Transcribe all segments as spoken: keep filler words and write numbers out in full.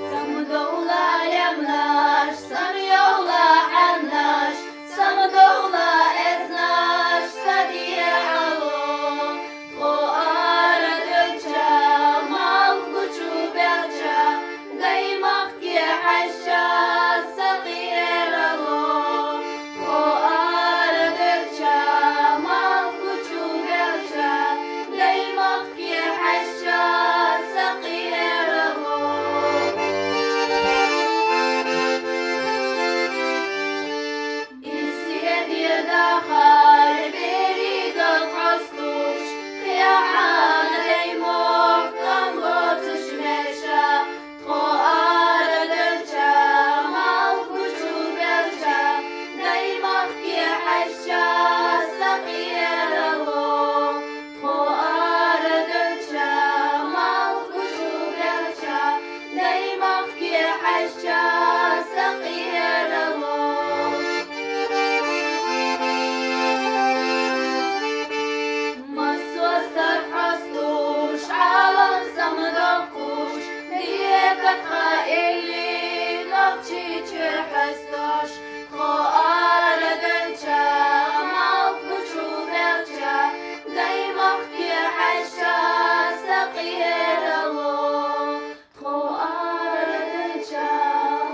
Самадовла лемнаш, самайовла хьаннаш, самадовла эзнаш, са дехьало. Тхо араделча, малх гучубелча, даймахке хьежача, са къерало. Тхо араделча, малх гучубелча, даймахке хьежача, са къерало. Исиде дахар беридал хьостуш, кхехьа даймахк къамлоцуш меша, тхо араделча, малх гучубелча, даймахке хьежача, са къерало. Тхо араделча, малх гучубелча, даймахке хьежача, са къерало. Массо а саг хьостуш, Ӏалам самадоккхуш, дика тха элли нохчийчура хьесташ, тхо араделча, малх гучубелча, даймахке хьежача, са къерало. Тхо араделча,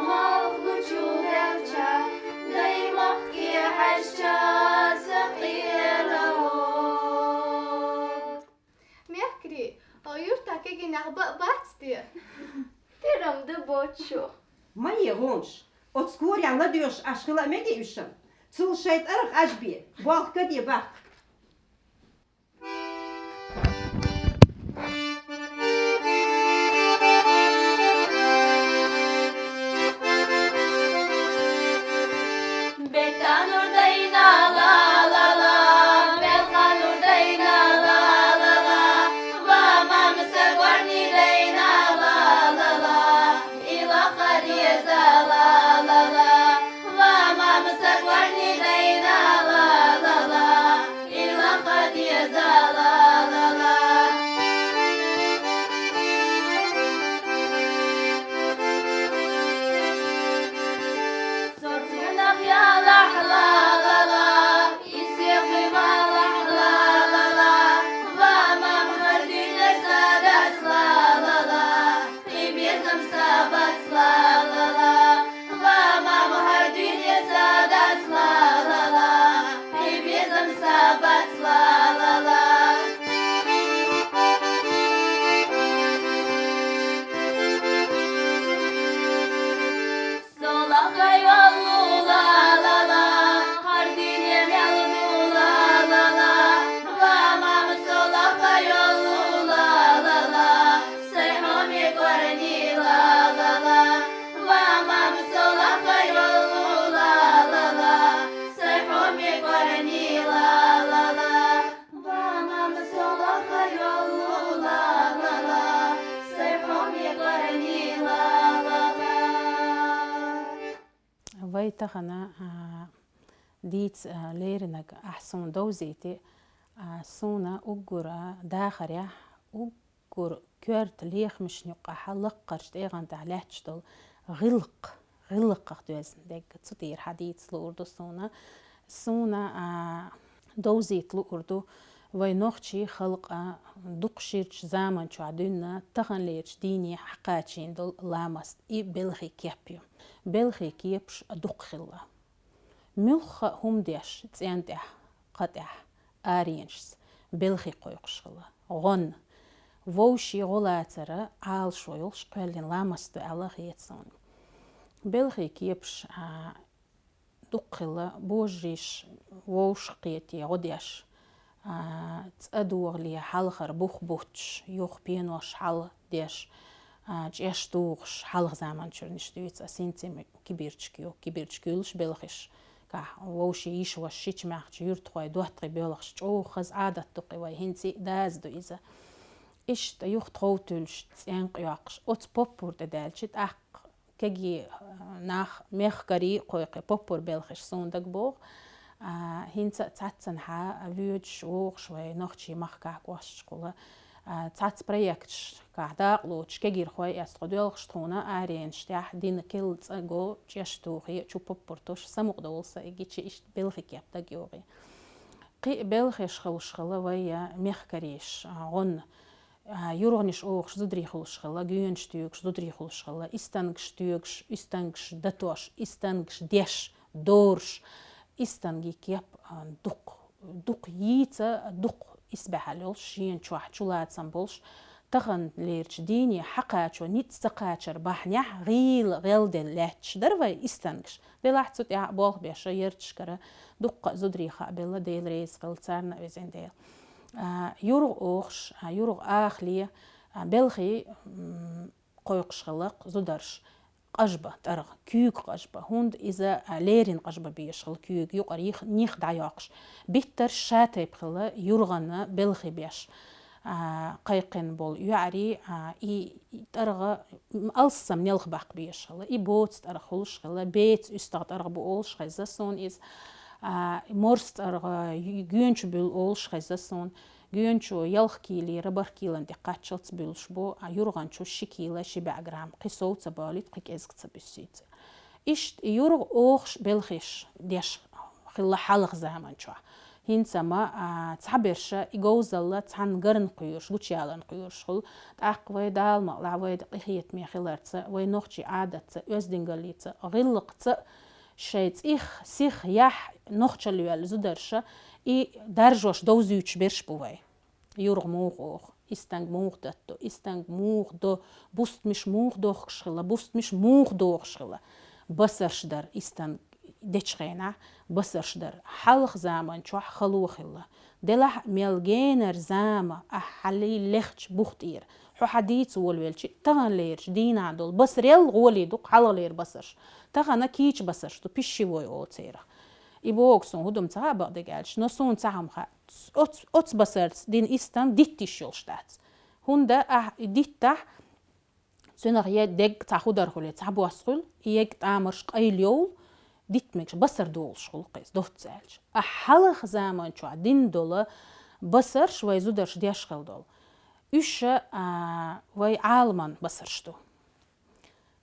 малх гучубелча, даймахке хьежача, са къерало. Мехкарий, хьо юрта кегий нах ба-, бац те? Тирам да бочу. Ма е гӀонаш, оцу корехь ладоьгӀуш Ӏаш хила а мега уьш. Цул шайн тӀарах Ӏаш бе, болх каде баккха. Бетанур дайна ла ла ла, Белханур дайна ла ла ла, ва мамса гварни дайна ла ла ла, ила хадеза ла ла ла, ва мамса гварни дайна ла ла ла, ила хадеза ла ла ла. Соцгунах ялахь ла ла ла, исехи малахь ла ла ла, ва мам хардина садас ла ла ла, кхи безам сабац ла ла ла, ва мам хардина садас ла ла ла, кхи безам сабац ла ла ла. Солахай олула ла ла, хардине мялула ла ла, ва мама солахай олула ла ла, сай хьоме кварани ла ла ла, ва мама солахай олула ла ла, сай хьоме кварани ла ла ла. Ва мама солахай олула ла ла, сай хьоме кварани ла ла ла. Вай тахана, а, дийца, а, леринарг ахь суна довзийти, а, суна уггар, а, дахарехь, уггар коьрта лехамашна юккъехь лаккхарчу тӀегӀан тӀехь лаьтташ долу гӀиллакх, гӀиллакхах доьзна дерг. Цу тӀера хьан дийца луур ду суна. Суна, а, довзийта луур ду, вай нохчийн халкъа дукха ширачу заманчохь дуьйна таханлерчу дийне хьакхачийна долу ламаст, и белхий кеп ю. Белхий кепаш дукха хилла. Муьлхха а хӀума деш, цӀен тӀехь, кха тӀехь, аренашца, белхий кхойкхуш хилла. ГӀонна. Вовшийн гӀо лацара Ӏалашо йолуш кхоьллина ламаст ду аьлла хета суна. Белхий кепаш, а, дукха хилла, божарша вовшах кхетий гӀо деш, а, цӀа догӀале хьалхара бух буттуш, юха пенош хьалха деш, а, чӀеш дугӀуш, хьалха заманчуьра иштта дуьйцу ас, хӀинца-м кибирчка ю, кибирчка юьллуш белхаш, кхахь, вовшийн йиша-ваша шича-маьхча юьртахой доттагӀий боьлхуш, чӀогӀа хаза Ӏадат ду-кх и вай, хӀинца а даза ду иза. Иштта юха тхов туьллуш, цӀенкъа йоккхуш, оцу поппур тӀе даьлча, тӀаккха кегий, а, нах, мехкарий кхойкхий поппур белхаш суна дага богӀу. А, хӀинца а цхьаццанхьа воьдуш, вогӀуш вай нохчийн махкахь кӀошташкахула, А, цхьацца проекташкахь дакъа лоцуш кегийрхой, эс тхо доьлхуш тхуна аренаш тӀехь дина килла цӀа го, чӀеш тухий, чу паппур туш, самукъадовла са и гича, иштта белхи кеп дага йогӀий. Кхин а белхеш хуьлуш хилла вай, а, мехкарийш, а, гӀонна. А, юргӀанаш охуш зударий хуьлуш хилла, гоьнаш тоьгуш зударий хуьлуш хилла, истангаш тоьгуш, истангаш датош, истангаш деш, доруш, истангийн кеп, а, дукха, дукха йийца, дукха исбаьхьалла йолуш, шена чохь чулацам болуш, таханлерчу дийне хьакхачо ницкъ ца кхачар бахьанехь гӀийла гӀелделла лаьтташ дара вай истангаш. Делахь цу тӀехь болх беш ярташкара дуккха а зударий хаабелла, Дела реза хила царна а, везан Дела. А, юргӀа охуш, а, юргӀа ахале, а, белхий, м, кхойкхуш хилла-кх зударша. Къажба тӀаргӀа, куьйга къажба, хӀунда иза, а, леррина къажба безаш хилла, куьйга юкъара йих-, них дӀайоккхуш. Биттарш шатайпа хилла, юргӀанна белхи беш, а, кхайкхина болу йоӀарий, а, и, и тӀаргӀа, м, алссам нелха баккха безаш хилла. И боца тӀаргӀа хуьлуш хилла, беца уьстагӀа тӀаргӀа бу олуш хезна суна иза. А, морс тӀаргӀа, ю-, гоьнчу буьллу олуш хезна суна. Гоьнчо ялх килера бархӀ килан тӀе кхаччалц буьллуш бу, а юргӀанчо ши кила, ши бӀе грамм, кхин сов ца болуьйту, кхин кӀезиг ца буьссуьйту. Иштта юргӀа охуш белхеш деш хилла хьалха заман чохь. ХӀинца ма, а, цхьаберша и говзалла цхьаьна гарна кхоьруш, гучаяларна кхоьруш хуьлу, тӀаккха вай Дала ма-, ла вай къинхетаме хиларца, вай нохчийн Ӏадатца, оьздангаллица, гӀиллакхца, шайн цӀих, сих, яхь нохчалла йоьллу зударша и даржош довзуьйтуш берш бу вай. ЮргӀа муха оху, истанг муха датто, истанг муха до, бустамаш муха дохкуш хилла, бустамаш муха дохуш хилла. Басарш дара, истанг дечу хенахь басарш дара. Хьалха заман чохь хало хилла. Делахь а мел генара зама, ахь хьалий лехча бух тӀера. Хьо хьан дийца волавелчи, таханлерчу дийнахь долу басарел гӀоле ду-кх хьалхалера басарш. Тахана кийча басарш ду, пищевой олу церах. И боху суна хӀун ду-м ца хаьа бакъдерг аьлча, но суна ца хьамха. Оц-, оцу басарца дина истанг дитта йиш йолуш дац. ХӀунда ахь и диттахь, цуьнах я дегга цхьа худар хуьлий, цхьа бос хуьлу, и ег тӀамарш къайла йовлу, дитта мегаш басар долуш хуьлу кхеза, доцца аьлча. А хьалха заман чохь дина долу басарш вай зударш деш хила долу. Уьш, а, вай Ӏаламан басарш ду.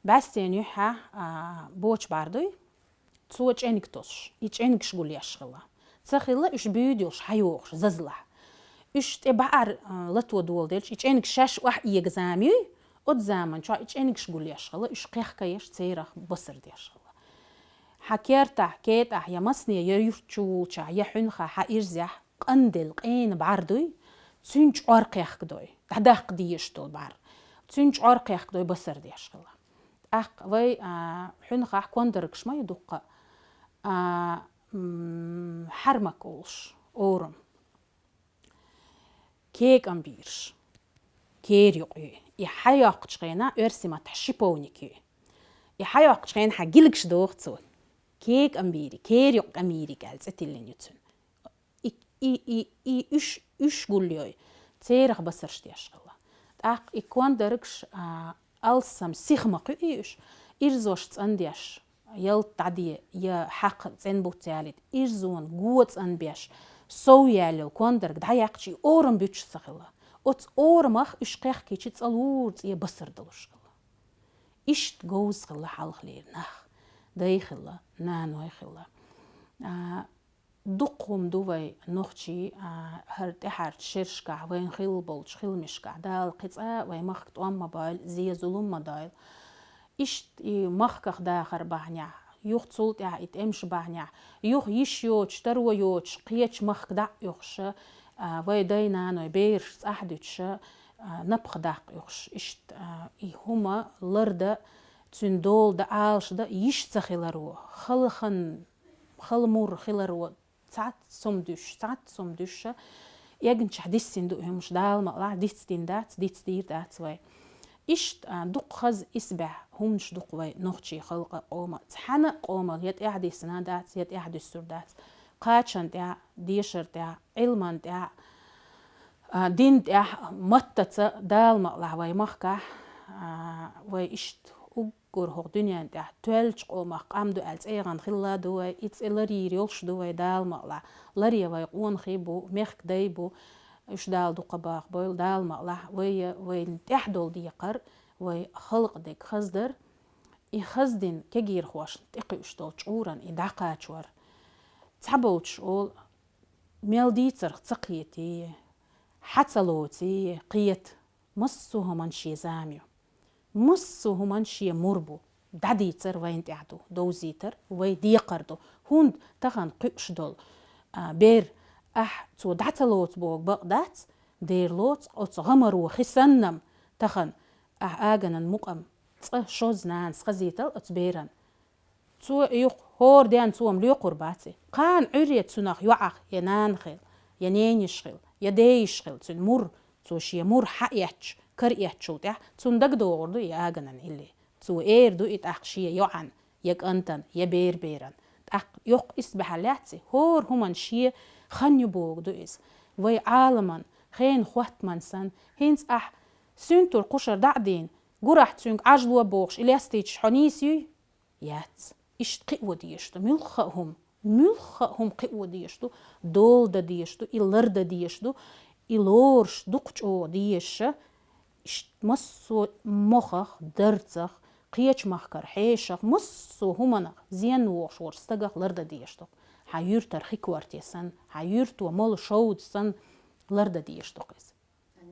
БӀаьстенан юьххьехь, а, боча бӀар дуй, цо чӀениг тосуш, и чӀенигаш гулъеш хилла. Ца хилла уьш буьйда йолуш хьайогӀуш зазлахь. Уьш тӀе бӀар, а, лато доладелча, и чӀенигаш шаьш охьаэга зама юй, оцу заман чохь и чӀенигаш гулъеш хилла, уьш кхехкаеш церах басар деш хилла. Хьан кертахь, кетӀахь, я масане, я юрт чу волчохь, я хьуьнхахь, хьан ирзехь, къанделла къена бӀар дуй, цуьнан чӀор кхехкадой, дӀадаккха дезаш долу бӀар. Цуьнан чӀор кхехкадой басар деш хилла. ТӀаккха вай, а, хьуьнхахь кондаргаш ма ю дуккха, а, м, хьармак олуш, орам. Кекам бийраш. Кер юкъ ю. И хьайоккхучу хенахь оьрсийн маттахь шиповник ю. И хьайоккхучу хенахь гилгаш доху цо. Кекам бийри, кер юкъ кӀамийриг аьлла цӀе тиллина ю цуьнан. И, и, и, и уьш, уьш гулйой, церах басарш деш хилла. ТӀаккха и кондаргаш, а, алссам сиха ма кхуьий уьш, ирзош цӀандеш, ялта дӀаде, я хьакха цӀенбуц ялийта, ирзонан го цӀанбеш, сов яьлла йолу кондарг дӀаяьккхича, и орам буьтуш ца хилла. Оцу орамах уьш кхехкича, цӀа лура цӀе басар далуш хилла. Иштта говза хилла хьалхалера нах. Дай хилла, наной хилла. А, дукха хӀума ду вай нохчий, а, хӀара тӀаьхьарчу шерашкахь вайна хилла болчу хиламашкахь Дала кхин цкъа а вай махка тӀом ма бойла, зен-зулам ма дойла. Иштта и махках дахар бахьанехь, юха цул тӀаьхьа и тӀемаш бахьанехь, юха йиш йоцуш, таро йоцуш, кхечу махка дӀа а оьхуш, а, вай дай-наной бераш цӀахь а дуьтуш, а, напха даккха оьхуш. Иштта, а, и хӀума ларда, цуьнан дола дан, Ӏалашдан йиш ца хиларо, хала хан, хала мур хиларо, цхьацца хӀума дуьсуш, цхьацца хӀума дуьсуш, эгначохь диссина ду и хӀумаш, Дала ма алахь, дицдина дац, дицдийр дац вай. Иштта, а, дукха хаза исбаьхьа хӀуманаш ду-кх вай нохчийн халкъан, къоман. Цхьана а къоман я тӀаьхьадиссина дац, я тӀаьхьадуьссур дац. Кхачан тӀехь, дешар тӀехь, Ӏилман тӀехь, а, дин тӀехь, маттаца, Дала ма алахь, вай махкахь, а, вай иштта уг- гур хӀокху дуьнен тӀехь тоьллачу къомах къам ду аьлла цӀе яхана хилла ду вай, и цӀе ларйийр йолуш ду вай, Дала ма алахь. Ларъян вай къонахий бу, мехкан дай бу. Уьш Дала дукха баха бойла, Дала ма алахь, вай, вайна тӀехь долу декхар, вай халкъан дегӀ хаздар, и хаздина кегийрхошна тӀекхуьуш долу чкъурана и дӀакхачор. Цхьаболчуш олу, мел дийцарх ца кхетий, хьа ца лоций, кхета, массо а хӀуманна шен зама ю. Массо а хӀуманна шен мур бу. ДӀадийцар вайна тӀехь ду, довзийтар вай декхар ду. ХӀунда тахана кхуьуш долу, а, бер, ахь цо дӀа ца лоцу боху бакъ дац, дера лоцу оцу гӀамаро хи санна-м тахана, ахь аганан мукъам цкъа шозза нанас хазийтал оцу беран. Цо юха хӀора денна цо-м лоькхур бац и. Кхана Ӏуьйре цунах йоӀах я нана хила, я нениш хила, я дейиш хила, цуьнан мур, цо шен мур хьаэцча, кара эцчул тӀаьхьа, цунна дагадогӀур ду и аганан илли. Цо эр ду и тӀаккха шен йоӀан, я кӀантан, я бер-беран. ТӀаккха йоккха исбаьхьа лаьцци, хӀора хӀуманна шен хан ю богу ду иза. Вай Ӏаламан, хенан хоттаман санна, хӀинца ахь синтур кхушара дӀа а дийна, гурахь цуьнга Ӏажло бохуш, и лестийчаш хьо нийса юй? Яц. Иштта кхио дезаш ду. Муьлхха а хӀума, муьлхха а хӀума кхио дезаш ду, дола дан дезаш ду, и лардан дезаш ду, и лоруш дукха чӀогӀа дезаш, иштта массо а мохах, дарцах, кхечу махкара хьешах, массо а хӀуманах зен вохуш волчу стагах лардан дезаш ду. Хьан юьртара хи корте санна, хьан юьрто молу шовда санна лардан дезаш ду иза.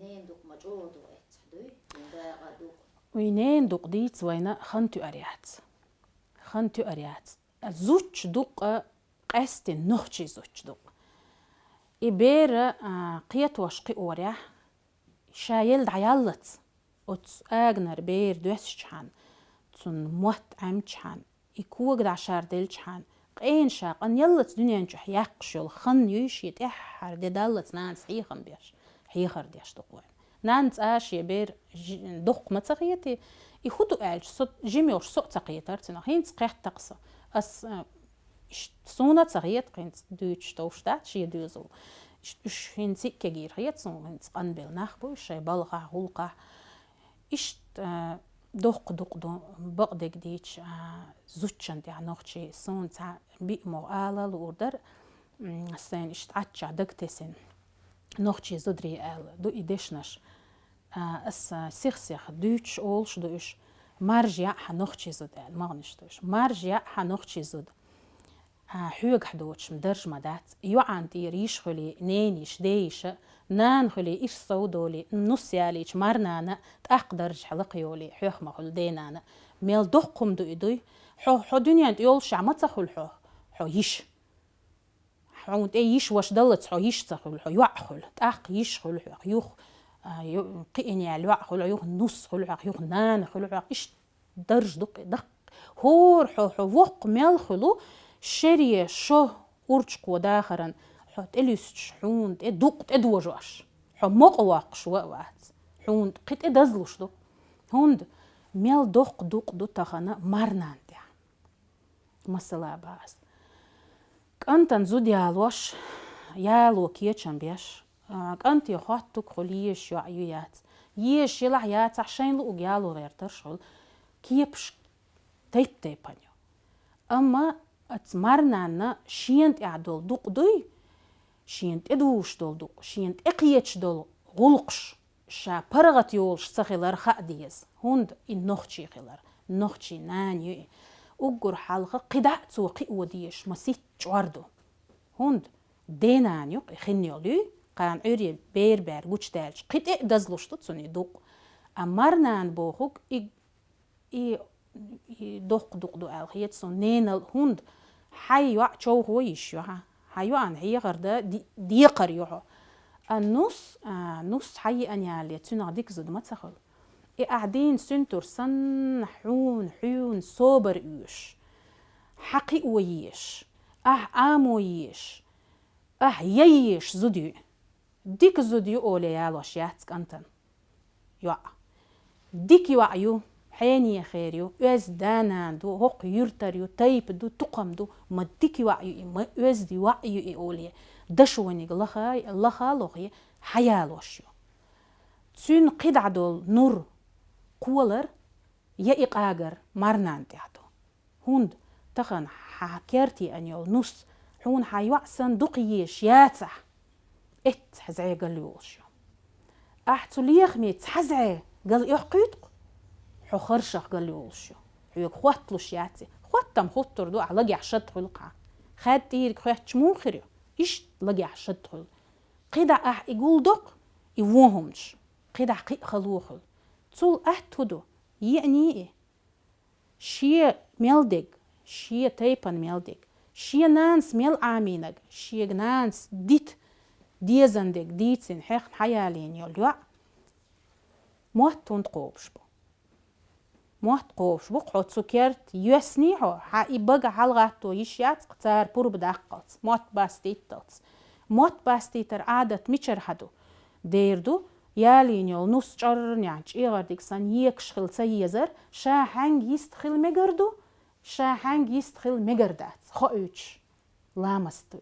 Ненан дукъ ма чӀогӀа ду эццахь дуй, ненан дукъ. Уй ненан дукъ дийца вайна хан тоьар яц. Хан тоьар яц. Зудчун дукъ а къаьсттина нохчийн зудчун дукъ. И бер, а, кхетош кхиорехь, ша елла дӀаяллалц, оцу аганара бер доьссичхьана, цунна мотт Ӏемчхьана, и кога дӀашарделчхьана, къена ша къанъяллалц дуьнен чохь яккхаш йолу хан юй шен тӀаьххьара де даллалц нанас хьехам беш, хьехар деш ду-кх вайна. Нанна цкъа шен бер жи-, доккха ма ца хетий, и хӀун ду аьлча, со жима йолуш со а ца кхетара цунах, хӀинца кхетта-кх со. Ас, а, иштта суна а ца хета, хӀинца дуьйцуш товш дац шен доьзал. Иш-, уьш хӀинца а кегийра хета суна, хӀинца къанбелла нах бу, шайн балхахь, гӀуллакхахь. Иштта, а, доккха дукъ ду, бакъдерг дийцича, а, зудчун тӀехь нохчийн, суна цхьа биъ могӀа ала луур дара, м, сайна иштта Ӏаччохь дагатесина нохчийн зударий аьлла ду и дешнаш. А, аса сих-сиха дуьйцуш олуш ду уьш, маржа яа хьан нохчийн зуда аьлла, магӀанаш ду уьш. Маржа яа хьан нохчийн зуда. А, хьоьгахь доцуш-м дарж ма дац. ЙоӀан тӀера йиш хуьлий, ненийша, дейиша, нана хуьлий, ирс сов долий, нус ялийча марнана, тӀаккха даржехь лакха йолий, хьоьх ма хуьлу денана. Мел доккха хӀума ду и дуй. Хьо, хьо дуьнен тӀе йолушехь ма ца хуьлу хьо, хьо йиш. Хьуна тӀе йиш ваша даллалц хьо йиш ца хуьлу, хьо йоӀ хуьлу. ТӀаккха йиш хуьлу хьох, юха, а, ю-, кхиъна яьлла йоӀ хуьлу, юха нус хуьлу хьох, юха нана хуьлу хьох. Иштта дарж ду-кх и даккха. ХӀора хьо, хьо воккха мел хуьлу, шере шо урчакхо дахаран хьо тӀелуьстуш, хьуна тӀе дукъ тӀедожош. Хьо мокъа воккхуш ва а вац. Хьуна кхин тӀе дазлуш ду. ХӀунда мел доккха дукъ ду тахана марнана тӀехь. Масала бац. КӀантана зуда ялош, яло кечам беш, а, кӀанте хоттуг хуьлу езаш йоӀ ю яц. Езаш елахь яцахь шайна луъуг яло гӀертарш хуьлу, кепаш тайп-тайпана ю. Амма аца марнанна шена тӀехь долу дукъ дуй, шена тӀедужуш долу дукъ, шена тӀекхеташ долу гӀуллакхаш, ша паргӀат йолуш ца хилар хаа деза, хӀунда и нохчи хилар, нохчи нана ю и. Уггар хьалха кхидӀа а цо кхио дезаш маситта чкъор ду. ХӀунда денана ю-кх и хин йолуй, кхана Ӏуьйре бер-бер гучудаьлча, кхин тӀе а дазлуш ду цунна и дукъ. А марнана бохург и И, и доккха дукъ ду аьлла хета суна ненал, хӀунда хьайн йоӀ човхо йиш ю хьан. Хьан йоӀан хьехар дан ди-, декхар ю хьо. А нус, а, нус хьан йиъна ялале, цуьнах дика зуда ма ца хуьлу. И ахь дийна синтур санна хьуна, хьуна собар оьшуш, хьан кхио езаш, ахь Ӏамо езаш, ахь яйеш зуда ю. Дика зуда ю оле ялош яц кӀантана йоӀ. Дика йоӀ ю, хьенехера ю, оьзда да-нана ду, хӀокху юьртара ю, тайпа ду, тукхам ду, ма дика йоӀ ю и, ма оьзда йоӀ ю и оле, дашониг лаха, лаха а лохе, хьаялош ю. Цуьнан кхидӀа долу нур, кхолар я и къагар марнана тӀехь ду. ХӀунда тахана хьан керте ан йолу нус, хьуна хьан йоӀ санна дукха езаш яцахь, Эццахь зӀе гал йолуш ю. Ахь цу лехамеца цхьа зӀе гал оьккхуьйту-кх, хьо харшах гал йолуш ю. Хьоьга хотталуш яц и. Хоттам хуттур ду, ахь лагехь шад хуьлу-кх. Хьан хьаьд тӀийриг хоьттуш муха хир ю? Иштта лагехь шад хуьлу. КхидӀа ахь и гулдо-кх, и вон хӀуманаш. КхидӀа кхин а хало хуьлу. Цул атта хӀун ду? Еъний и. Шен мел дерг, шен тайпана мел дерг, шен нанас мел Ӏамийнарг, шега нанас дита дезан дерг дийцина хьехна хьаялийна йолу йоӀ мотт хӀунда кхобуш бу? Мотт кхобуш бу-кх хьо цу керта йоьссиний хьо, хьан и бага хьалагӀатто йиш яц-кх цара пурба даккхалц, мотт бастийталц. Мотт бастийтар Ӏадат мичара хьан ду? Дера ду, ялийна йолу нус чӀорнехь чӀегӀар дика санна екаш хила ца езар, ша хьаьнга йист хила мегар ду, ша хьаьнга йист хила мегар дац, хоуьйтуш ламаст ву.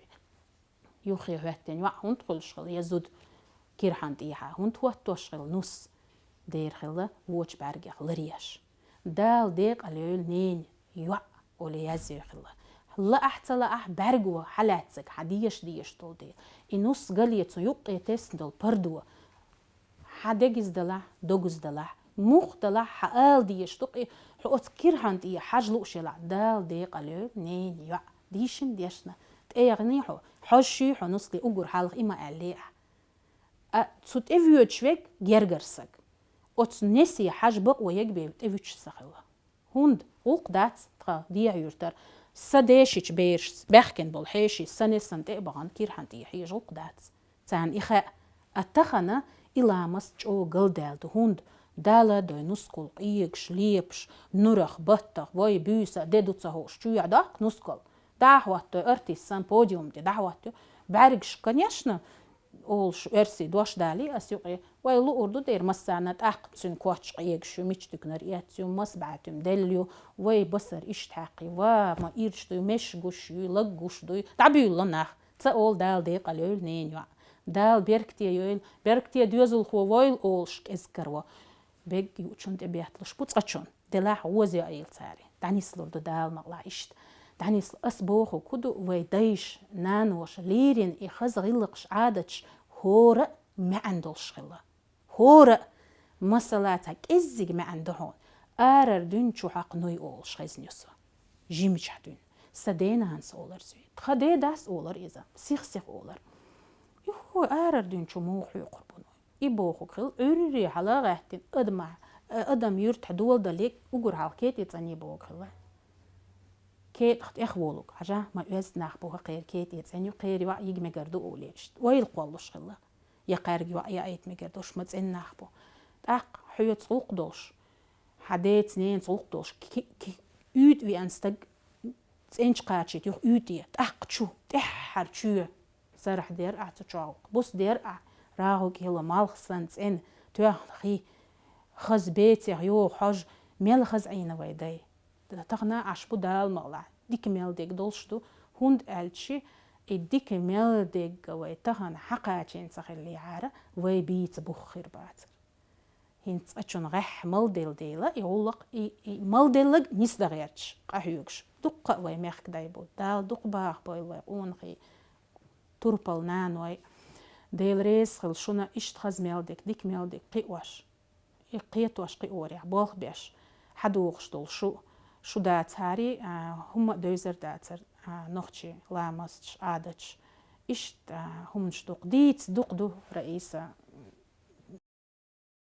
Юххе хӀоьттина йоӀ хӀунда хуьлуш хила, я зуда кирхьан тӀехьа хӀунда хӀоттош хила нус? Дера хила вочу бӀаьргех ларъеш. Дала декъала йойла ненан йоӀ олий язйо хила. Лаахь ца лаахь, бӀаьрго хьалаьцнарг хьан деша дезаш долу дела. И нус гале цу юккъе тесна долу пардо. Хьан дегиз далахь, догиз далахь, муха далахь, хьан ала дезаш ду-кх и, хьо оцу кирхьан тӀе хьажа лууш елахь, Дала декъала йойла ненан йоӀ. Дийшина дешна, тӀе яхний хьо, хьожуш юй хьо нускале, уггар хьалха и ма аьллий ахь. А цу тӀе воьдуш верг гергара саг. Оцу несе хьажа бакъо ерг бен тӀе вуьтуш ца хила. ХӀунда? ГӀуллакх дац тхан дехьа юьртара. Сан дешичу берашца баьхкина болу хьеший сан несана тӀе а бахана кирхьан тӀе хьежа гӀуллакх дац. Царна и хаьа. А тахана и ламаст чӀогӀа галдаьлла ду, хӀунда? Дала дой нускал къегаш, лепаш, нурах, баттах, вай буьйса а де ду ца хууш, чоьхьа доккху нускал. ДӀахӀоттадой артист санна подиум тӀе дӀахӀоттайо. БӀаьргаш, конечно, олуш, оьрсийн дош далий ас юкъе. Вай луур ду дера массарна, тӀаккха цуьнан коч къегаш ю, мича туьканара эцна ю, маса бӀе туьма делла ю, вай басар иштта хьаькхий, ва, ма ирча дуй, меш гуш юй, лаг гуш дуй, дӀабуьйлало нах. Ца олу Дала декъала йойла ненан йоӀ. Дала беркате йойла, беркате доьзалхо войла олуш кӀезиг караво. Бегга юучунна тӀе бетталуш бу цкъачунна. Делахь гӀоза йоӀийла цара. ДӀанислур ду Дала мукъалахь иштта. ДӀанисла, ас бохург хӀун ду, вай дайша, наноша леррина и хаза гӀиллакхаш, Ӏадаташ хӀора а маьӀна долуш хила. ХӀора а, масала, цхьа кӀеззиг маьӀна ду хьуна. Арара дуьйна чу хьакха нуй олуш хезна ю со. Жимачохь дуьйна. Сан денанас олар зуьй. Тхан дедас олар иза. Сих-сиха олар. Юххой, арара дуьйна чу муха хьоькхур бу нуй? И бохург хила, Ӏуьрре хьала а гӀаьттина, адамахь, э, адам юьртахь дола дале, уггар хьалха кетӀе цӀанъе бохург хила. КетӀах тӀехволург, хьажа, ма оьзда нах бу хӀокхеран кетӀе цӀанъю, кхеран йоӀ йига мегар ду олий иштта. Ойла кхоллуш хила. Я кхаьрга йоӀ яийта мегар долуш ма цӀена нах бу. ТӀаккха хьоьца гӀуллакх долуш, хьан деца-ненаца гӀуллакх долуш, ки-, ки-, уьйтӀа веана стаг цӀеначу кхачийта юха уьйтӀе, тӀаккха чу, тӀаьххьара чоь. Сарахь дера ахь цу чохь гӀуллакх. Буса дера ахь, рагӀу кӀело, малх санна цӀена, тоьхна хи, хаза бецех йогӀу хьожа, мел хаза Ӏийна вай дай. Тахана Ӏаш бу Дала мукъалахь. Дика мел дерг долуш ду, хӀунда аьлча и дика мел дерг вай тахана хьакхачийна ца хиллехьара, вай бийца бух хир бацара. ХӀинца цкъачунна гӀеххьа малделла дела, и гӀуллакх, и, и малделларг нисдан гӀерташ, къахьоьгуш. Дуккха а вай мехкадай бу, Дала дукха бахабойла вай къонахий, турпал наной. Дела реза хила шуна иштта хаза мел дерг, дика мел дерг кхиош. И кхетош кхиорехь болх беш, хьадогӀуш долу шу, шу дацахьарий, а, хӀумма а девзар дацара, а, нохчийн ламасташ, Ӏадаташ. Иштта, а, хӀуманаш дукха дийца, дукха ду, Раиса,